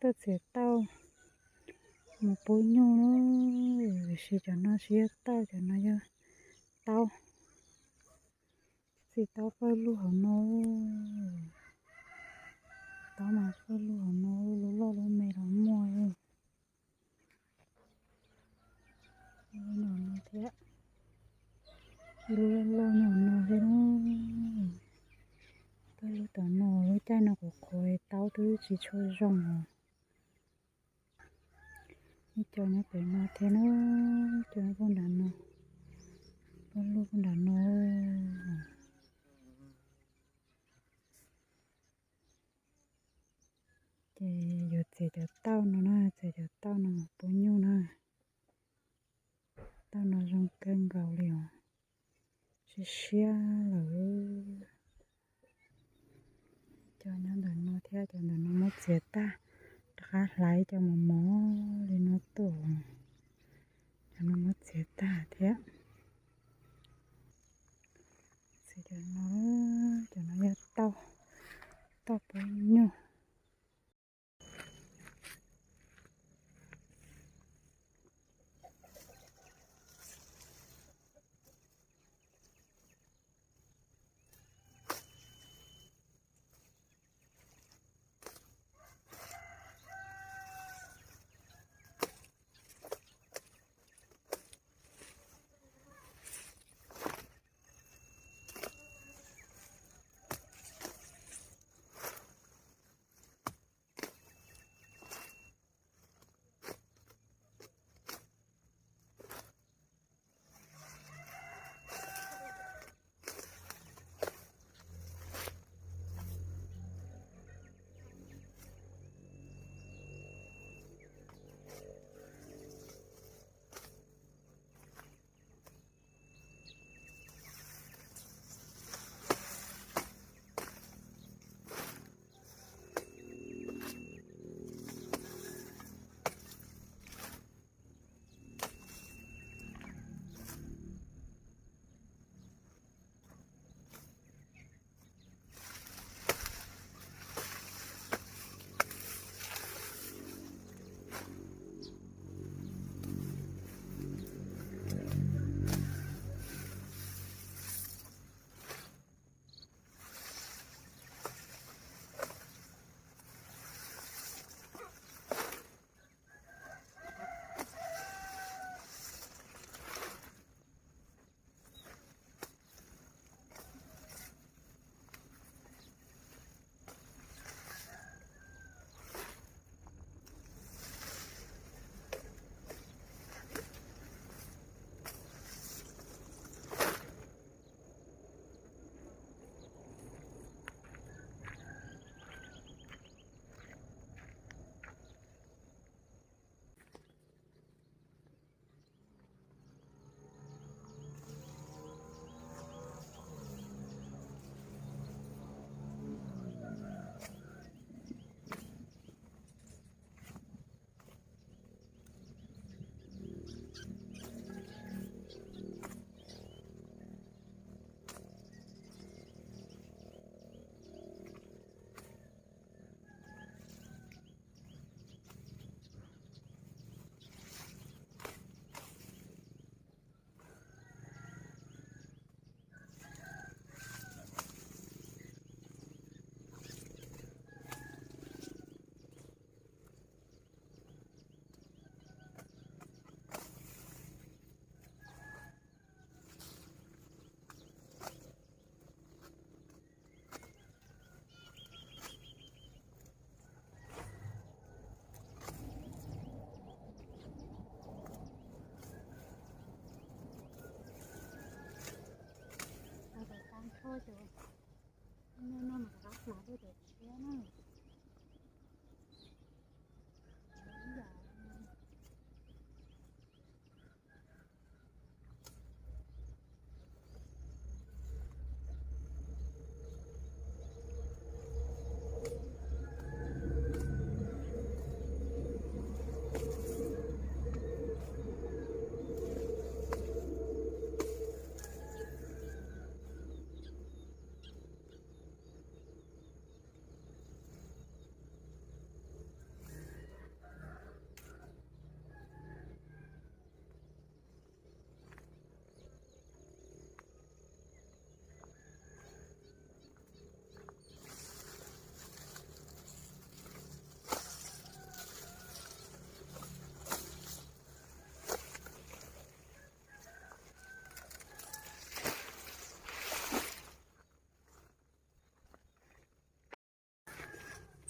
Tuaj txiav tauj mus pub nyuj na, tiam sis cov no tsis yog tauj, cov no yog taub. Txiv taub pawg lug hauv no, taub mas pawg lug hauv no, lub loj lub me los muaj. Lub nyuam no thiab, lub loj loj nyuam no thiab. Pawg lug tom no, lub caij no kuv qhuav taub twb tsis tshua zoo os. Ib co nyob pem no thiab na, ib co nyob puag nram no, pawg lug puag nram no. Ces yuav txiav cov tauj no na, txiav cov tauj no mus pub nyuj na. Tauj no zoo kawg nkaus li os, siab siab lawm. Cov nyob ntawm no thiab, cov ntawm no muab txiav tag, rov qab hlais cov mos mos li no tuaj. Cov no muab txiav tag thiab. Txiav cov no, cov no yog tauj, tauj pub nyuj.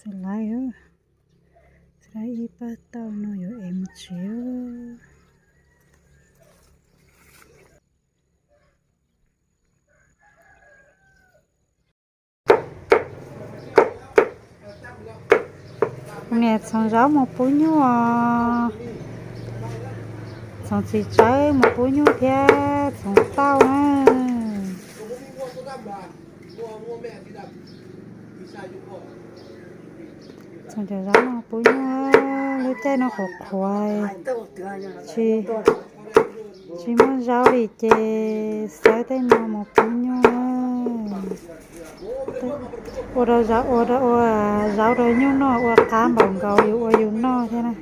Tus laiv, xav ib pab tauj no yuav ev mus tsev. Niam txhoov zaub mus pub nyuj os. Txhoov txiv tsawb mus pub nyuj thiab txhoov tauj na. Txhoov cov zaub no pub nyuj, lub caij no qhuav qhuav, tsis, tsis muaj zaub li ces xawb tej no mus pub nyuj na. Ua rau zaub, ua, ua zaub rau nyuj noj ua qab npaum nkaus yus ua yus noj thiab na.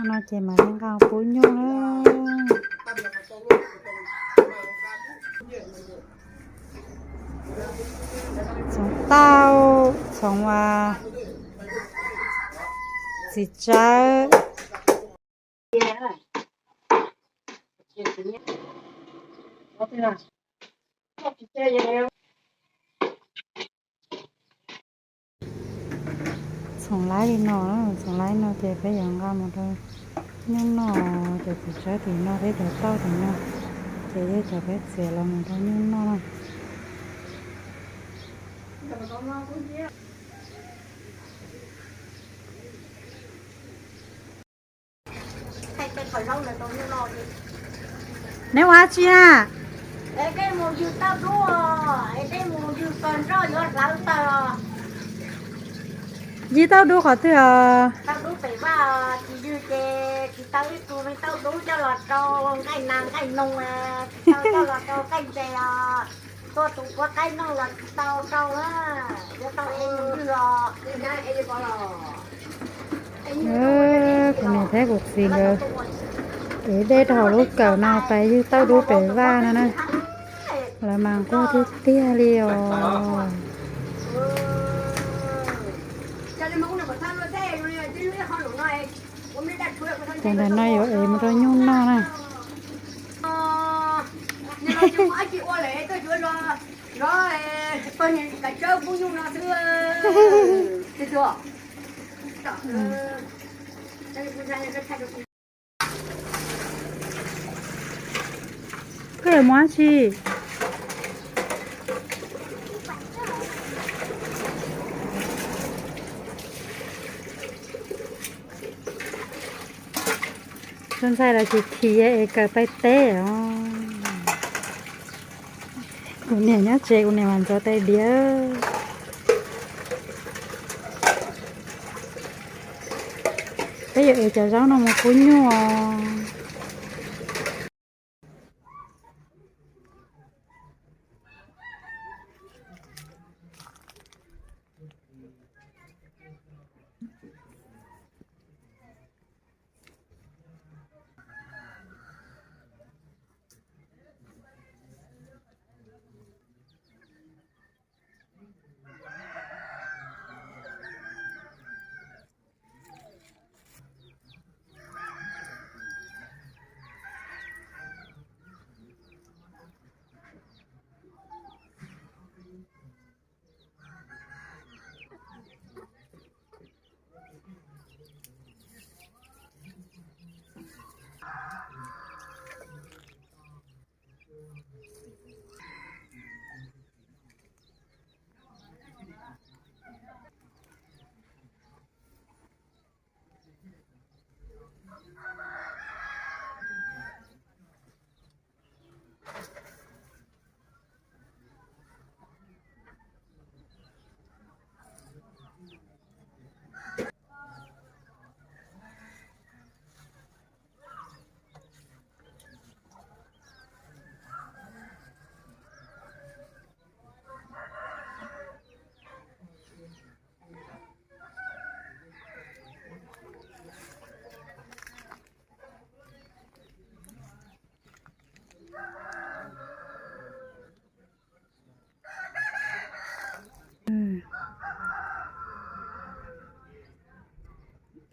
No ces mam li nqa pub nyuj na. Txhoov tauj, txhoov txiv tsawb. Txhoov laib li no, txhoov laib no ces peb yuav nqa mus rau nyuj noj, cov txiv tsawb tim no thiab cov tauj tim no, ces yog cov peb txiav los mus rau nyuj noj na. Neb ua dab tsi na? Yig tauj dub qhov twg os? Kuv niam thiab kuv txiv nkawd ev dej rau hauv lub kawm no pais yug tauj dub pem vaj no na. Lawv mas nquag tiag tiag li os. Tus ntawm no yuav ev mus rau nyuj noj na. Koj yuav mus dab tsi? Tus ntxhais los chim chim es kawm pais teb os. Kuv niam nyob tsev kuv niam mas ntxuav tais diav. Peb yuav ev cov zaub no mus pub nyuj os.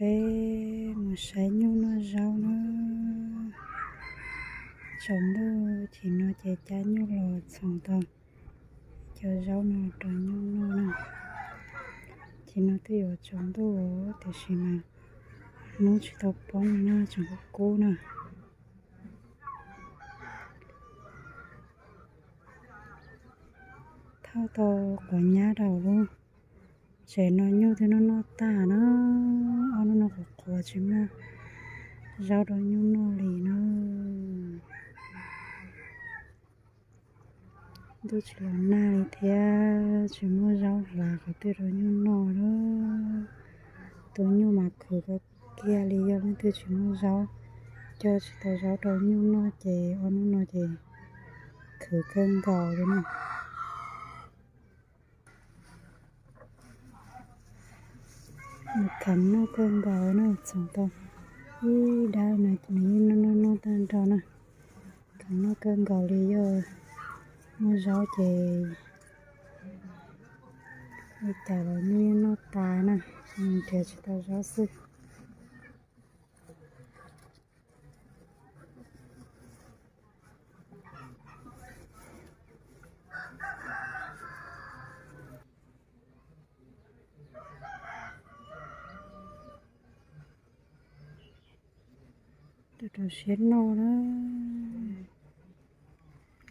Peb mus saib nyuj noj zaub na. Tsaus ntuj chim no ces cab nyuj los txhoov tau Cov zaub no rau nyuj noj na. Ces no twb yuav tsaus ntuj tiam sis mas hnub tsis tau poob li na, tseem kub kub na. Thauj tau quav nyab rau lub tsev no, nyuj twb noj noj tag na. Ob hnub no qhuav qhuav tsis muaj zaub rau nyuj noj li na. Ntuj tsis los nag li thiab, tsis muaj zaub hlav qhov twg rau nyuj noj lawm. Tus nyuj mas khwv kawg kiag li, yog leej twg tsis muaj zaub, coj tsis tau zaub rau nyuj noj ces ob hnub no ces khwv kawg nkaus li na. Nws kheev noj kawg nkaus na, txhoov tau ib dab no nws yeej noj noj noj tag nrho na. Kheev noj kawg nkaus li, yog muaj zaub ces ua cas los nyuj yeej noj tas na, nrhiav tsis tau zaub xwb. Rau rau siab noj na,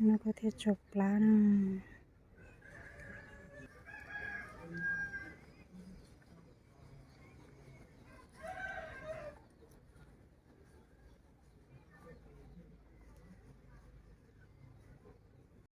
noj koj thiaj tsau plab na.